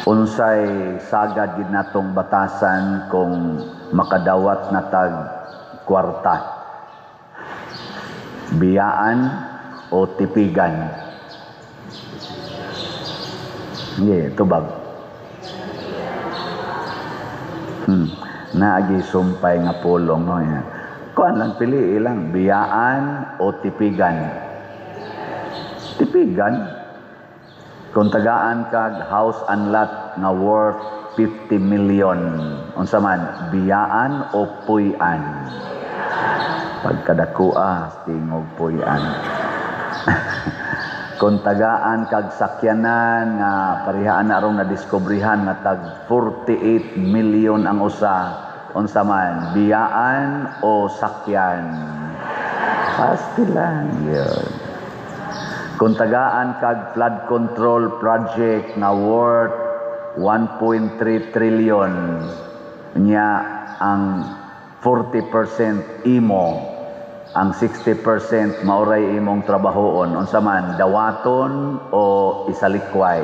Unsay sagad gid natong batasan kung makadawat na tag kwarta? Biyaan o tipigan? Sige, tubag. Naagi sumpay nga pulong, no? Yan. Kuan lang, pili lang, biyaan o tipigan. Tipigan. Kung tagaan kag house and lot nga worth 50 million, unsa man, biyaan o puy-an? Pagkadakua, tingog puy-an. Kung tagaan kag sakyanan nga parihaan na arong nadiskubrihan nga tag 48 million ang usa, unsa man, biyaan o sakyan? Pastilan yun. Kung tagaan kag flood control project nga worth 1.3 trillion, nya ang 40% imo, ang 60% maoray imong trabahoon, unsa man, dawaton o isalikway?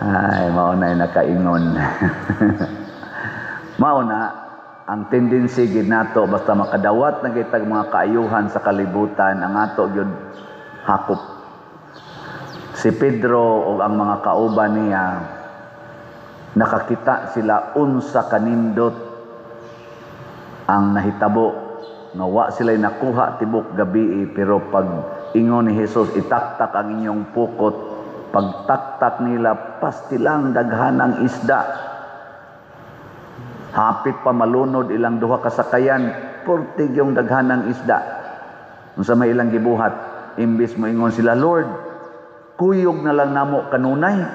Ay, mao na nakaingon. Mao na ang tendency gid nato, basta makadawat na kitag mga kaayuhan sa kalibutan, ang ato gyud hakop. Si Pedro o ang mga kauban niya, nakakita sila unsa kanindot ang nahitabo nga wa sila nakuha tibok gabi, pero pag ingon ni Jesus, itaktak ang inyong pukot, pagtaktak nila, pastilang daghanang isda. Hapit pa malunod ilang duha ka sakayan, purtig yung daghanang isda. Unsa may ilang gibuhat? Imbis mo ingon sila, Lord, kuyog na lang namo kanunay.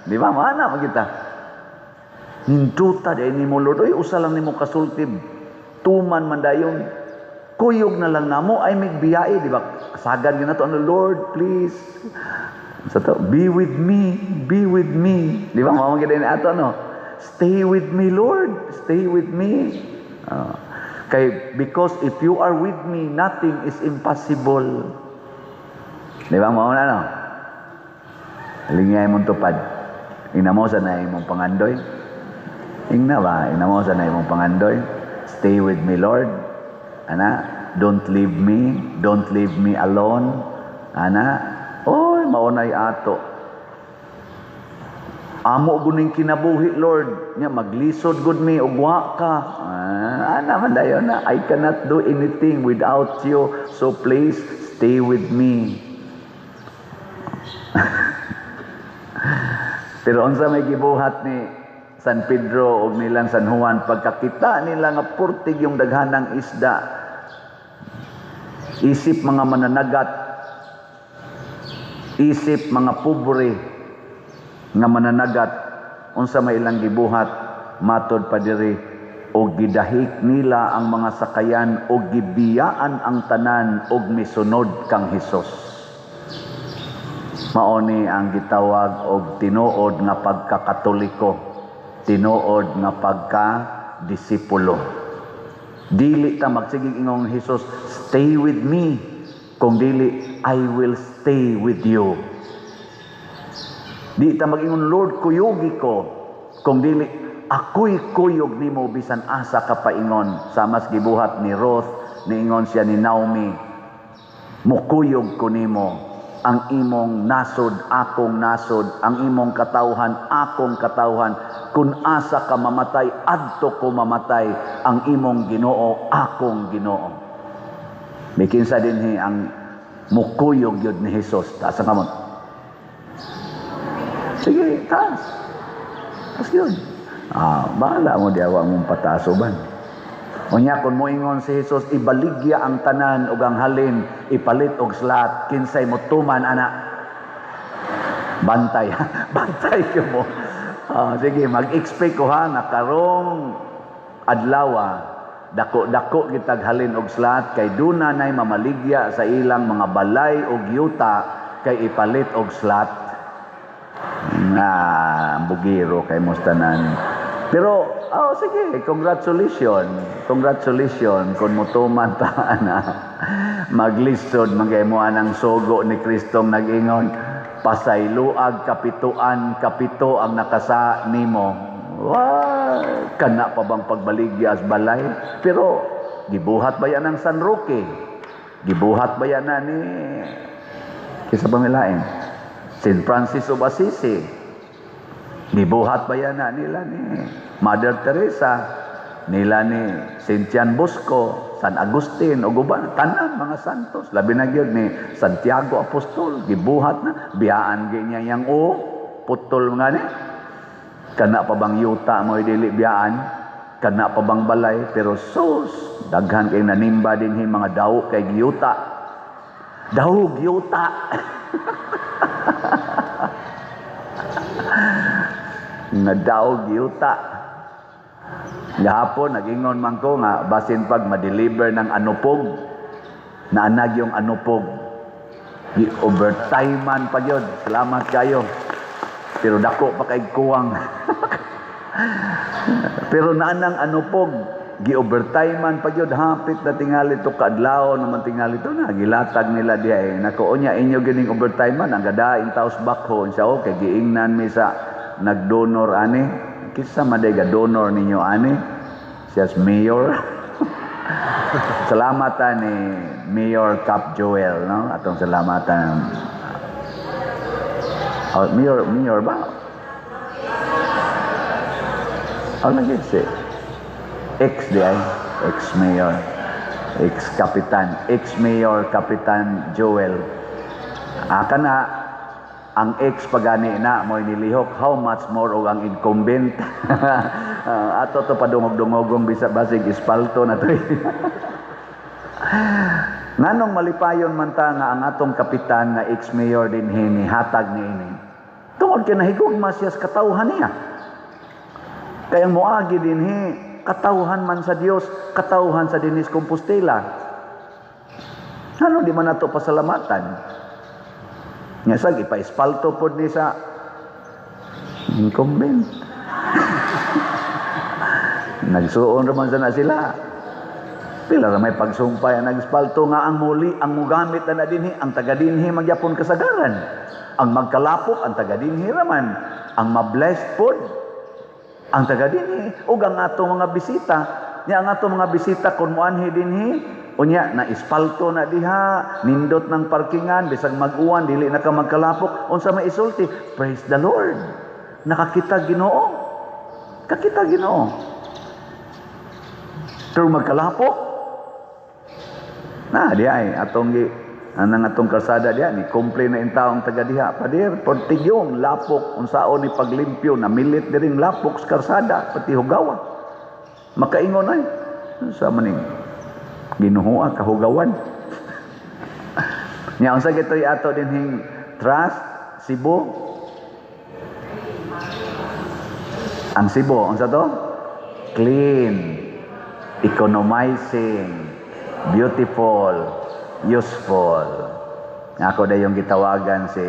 Di ba? Maana magita. Ninduta di nimo, Lord. Uy, usa lang nimo kasultib. Tuman man dayon. Kuyog na lang namo ay migbiyae, di ba? Kasagan gyud nato, ano, Lord, please. Sa to, be with me, be with me. Di ba? Mao man gyud ni ato, no? Stay with me, Lord. Stay with me. Kay because if you are with me, nothing is impossible. Di ba? Mao na, no? Lingay mong tupad. Inamo sa na imong pangandoy. Ingna ba? Inamo sa na imong pangandoy. Stay with me, Lord. Ana, don't leave me. Don't leave me alone. Ana, oy, maunay ato. Amo guning kinabuhi, Lord. Nya maglisod gud mi ug wa ka. Ana man dayon na, I cannot do anything without you. So please stay with me. Pero unsa may gibuhat ni San Pedro og nilang San Juan pagkakita nila nga purtig yung daghanang isda, isip mga mananagat, isip mga pobre nga mananagat, unsa may ilang gibuhat? Matod pa diri, og gidahik nila ang mga sakayan og gibiyaan ang tanan og misunod kang Hesus. Mao ni ang gitawag og tinuod nga pagkakatoliko, tinuod nga pagkadisipulo. Dili ta magsigig ingong Hesus, stay with me, kung dili, I will stay with you. Di ta mag-ingon, Lord, kuyugi ko, kung dili, ako'y kuyog nimo bisan asa ka paingon. Sa mas gibuhat ni Ruth, niingon siya ni Naomi, mukuyog ko nimo, ang imong nasod, akong nasod, ang imong katawhan, akong katawhan. Kung asa ka mamatay, adto ko mamatay, ang imong Ginoo, akong Ginoo. May kinsa dinhi ang mukuyog yun ni Hesus. Taas ang kamot. Sige, taas. Taas yun. Bahala mo, diawa mong patasoban. Unya, kung moingon si Hesus, ibaligya ang tanan ug ang halin, ipalit og slat, kinsay mo tuman, ana. Bantay. Bantay ko mo. Sige, mag-expect ko ha, nga karong adlaw, dako-dako kitag halin og slat, kay duna nay mamaligya sa ilang mga balay og yuta, kay ipalit og slat. Nga, bugiro kay mustanan. Pero, oh, sige, congratulations. Congratulations kung mutuman ta na maglisod man kay mo anang sugo ni Kristong nag-ingon, pasayloag kapituan kapito ang nakasa nimo. Wa kana pa bang pagbaligya as balay? Pero gibuhat ba yan ang San Roque? Gibuhat ba yan na ni kisa pa milain? Saint Francis of Assisi. Gibuhat ba yan na nila ni Mother Teresa, nila ni Saint John Bosco, San Agustin, ug uban, tanan mga santos, labi na gyud ni Santiago Apostol, gibuhat na, biyaan gyud niya yang o putol nga ni. Kana pa bang yuta mo dili biyaan? Kana pa bang balay? Pero sus, daghan kay nanimba dinhi mga daw kay giyuta. Daw giyuta. Nga daw giyuta. Gahapon nag-ingon man ko nga basin pag ma-deliver ng anupog, naanag yung anupog. Gi-overtime man pa yun. Salamat kayo. Pero dako pa kay kuwang. Pero naanang anupog, gi-overtime man pa yun. Hapit na tingali to kaadlaw naman tingali to na gilatag nila diha eh. Nako unya inyo gining overtime man ang gadaing taos bakho siya okay giingnan mi sa nagdonor ani. Kinsa man day ga donor ninyo ani? Siya mayor. Salamatan ni Mayor Cap Joel, no? Atong salamatan. Oh, mayor ba? Oh, lagi si ex di ay, ex-mayor, ex-kapitan, ex-mayor Kapitan Joel. Aka na ang ex pagani na mo'y nilihok, how much more og ang incumbent. Ato to padungog-dungogong bisa basig ispalto na to. Nganong malipayon man ta nga ang atong kapitan nga ex-mayor dinhi ni hatag niini. Tungod kay nahigugma siya sa katawhan niya. Kaya ang moagi dinhi katawhan man sa Dios, katawhan sa dinis Compostela. Ano di man nato pasalamatan? Nga sag ipa-espalto pod ni sa incumbent. Nagsuon raman sana sila. Pila ra may pagsumpay ang nag-espalto nga ang muli ang mugamit na dinhi ang taga dinhi magyapon kasagaran. Ang magkalapok ang taga dinhi raman, ang ma-blessed pod ang taga dinhi ug ang atong mga bisita. Nya ang atong mga bisita kun moanhi dinhi unya na espalto na diha, nindot ng parkingan bisag mag-uwan dili na ka magkalapok, unsa may isulti? Praise the Lord. Nakakita Ginoo. Kakita Ginoo. Pero magkalapok na di ay atong gi anang atong kalsada diha ni complain na in taong taga diha padir portigyong lapok unsaon ni paglimpyo na milit diring lapok sa kalsada pati hugawa. Makaingon ay unsa maning ginuhua kahugawan. Nya unsa gitoy ato dinhing trust Cebu? Ang Cebu unsa to? Clean, economizing, beautiful, useful. Ako dayong gitawagan si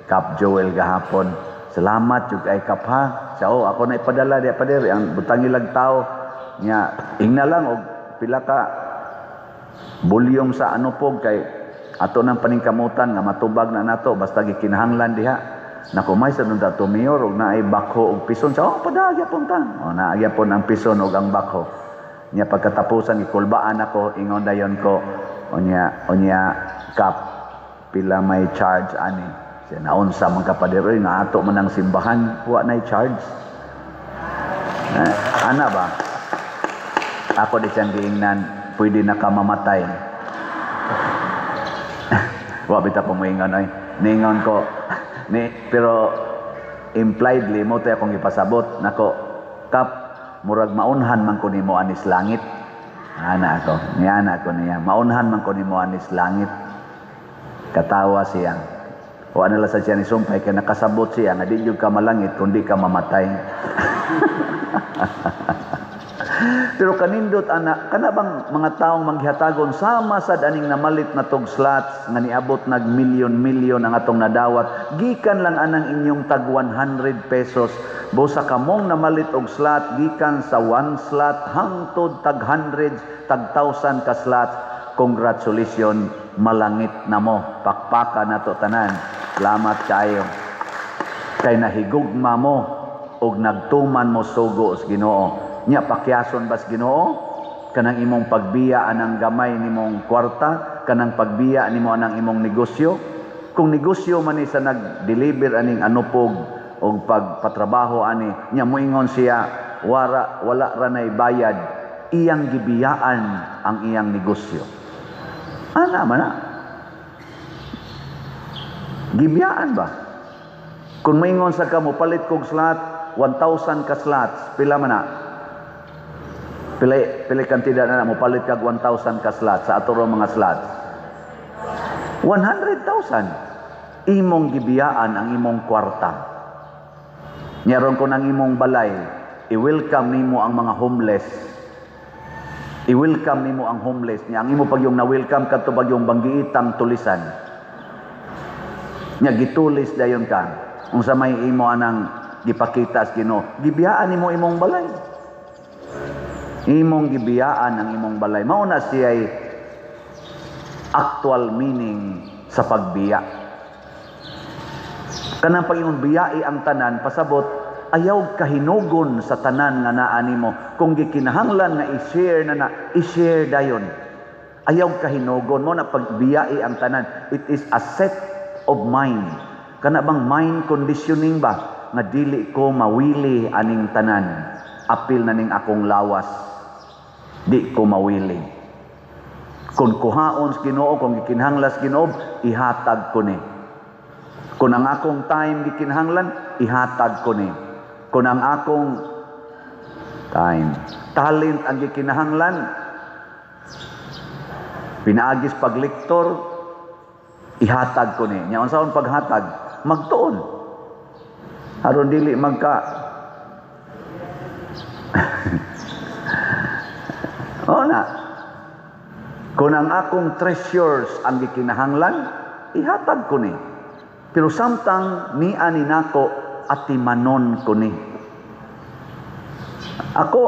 Kap Joel gahapon. Salamat jud kay Kap ha. Siya oh, ako na ipadala diha pader ang butang ilag tao. Nya ingna lang og pila ka bulyong sa anupog kay ato nang paningkamutan nga matubag na nato basta gikinahanglan diha. Nako may sa nunda to mayor og naay bakho og pison. Siya oh, padagya pon ta. Oh, naagya pon ang pison og ang bakho. Nya pagkatapusan gikulbaan ako ingon dayon ko unya Kap pila may charge ani. Siya naunsa man kapader oy nga ato man ang simbahan wa nay charge. Ana ba? Ako di siyang giingnan pwede na ka mamatay. Wa bitaw ko moingon oy. Ningon ko ni pero impliedly mo tay akong ipasabot nako Kap murag maunhan man ko nimo anis langit. Ana ako, niana ako niya. Maunhan man ko nimo anis langit. Katawa siya. Wa na lang sa siya ni sumpay kay nakasabot siya nga di jud ka malangit kundi ka mamatay. Pero kanindot ana kana bang mga taong manghihatagon sama sad aning namalit na tog slots nga niabot nag milyon-milyon ang atong nadawat gikan lang anang inyong tag 100 pesos Busa kamong namalit og slot gikan sa one slot hangtod tag hundreds, tag thousand ka slots. Congratulations, malangit na mo. Pakpaka nato tanan. Salamat kaayo. Kay nahigugma mo og nagtuman mo sugo sa Ginoo. Nya pakyason bas Ginoo kanang imong pagbiya anang gamay nimong kwarta, kanang pagbiya nimo anang imong negosyo. Kung negosyo man ni sa nag-deliver aning anupog og pagpatrabaho ani, nya moingon siya wara wala ra nay bayad, iyang gibiyaan ang iyang negosyo. Ana man na. Gibiyaan ba? Kung moingon sa ka mo palit kog slot, 1,000 ka slots, pila man na? Pila pila kantidad na mo palit kag 1,000 ka slots sa ato mga slots? 100,000. Imong gibiyaan ang imong kwarta. Nyaron ko ng imong balay, i-welcome nimo ang mga homeless. I-welcome nimo ang homeless niya. Ang imo pag yung na-welcome kadto pag yung banggiitang tulisan. Nya gitulis dayon ka. Unsa may imo anang gipakita sa Ginoo, gibiyaan nimo imong balay. Imong gibiyaan ang imong balay. Mao na siya'y actual meaning sa pagbiya. Kanang pag-ingon biyai ang tanan, pasabot ayaw kahinugon sa tanan nga naa nimo. Kung gikinahanglan nga i-share na na, i-share dayon. Ayaw kahinugon mo na pagbiyai ang tanan. It is a set of mind. Kana bang mind conditioning ba nga dili ko mawili aning tanan? Apil na ning akong lawas. Di ko mawili. Kung kuhaon sa Ginoo, kung gikinahanglan sa Ginoo, ihatag ko ni. Kung ang akong time gikinahanglan, ihatag ko ni. Kung ang akong time, talent ang gikinahanglan, pinaagis paglektor, ihatag ko ni. Nya unsaon paghatag? Magtuon. Aron dili magka Oo na. Kung ang akong treasures ang gikinahanglan, ihatag ko ni. Pero samtang niya ni nako, atimanon ko ni. Ako,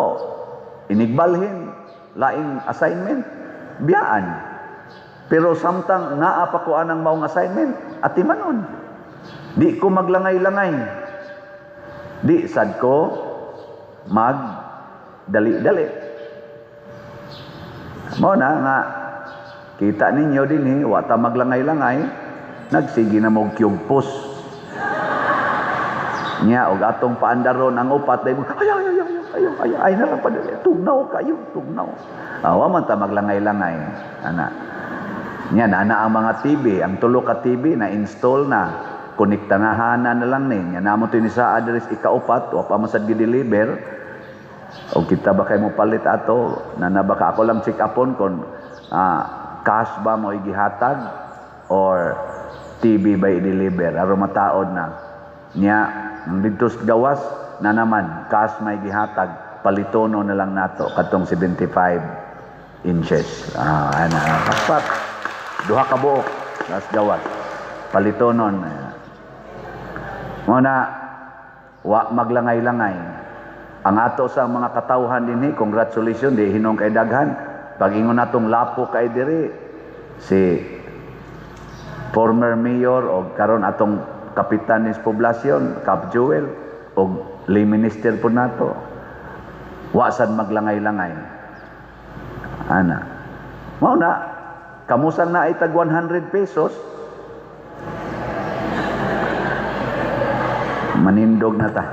inigbalhin, laing assignment, biyaan. Pero samtang naa pa ko anang maong assignment, atimanon. Di ko maglangay-langay. Di sad ko mag dali-dali. Mo na nga kita ninyo dinhi wa ta maglangay-langay, nagsige na mo kyugpos. Nya og atong paandaron ang upat dai mo, ay ay ay ay ay ay ay na lang padali, tugnaw kayo, tugnaw. Ah, wa man ta maglangay-langay ana. Nya na ang mga TV, ang tulo ka TV na install na, konektanahanan na lang ni. Nya namo to ni sa address ikaupat, wa pa man sad gi-deliver. O kita ba kay mo palit ato, na baka ako lang check upon kung cash ba mo igihatag or TV ba i-deliver aron mataod na. Nya ang didto sa gawas na naman cash may gihatag, palitono na lang nato katong 75 inches. Ana pakpak duha ka buok tas gawas palitonon. Mo na wa maglangay-langay. Ang ato sa mga katawhan dinhi, congratulations, di hinong kay daghan. Pag-ingon natong lapo kay diri, si former mayor o karon atong kapitan ni poblasyon, Cap Joel, o lay minister po nato. Wa sad maglangay-langay. Ana. Mao na, kamusang na itag 100 pesos, manindog na ta.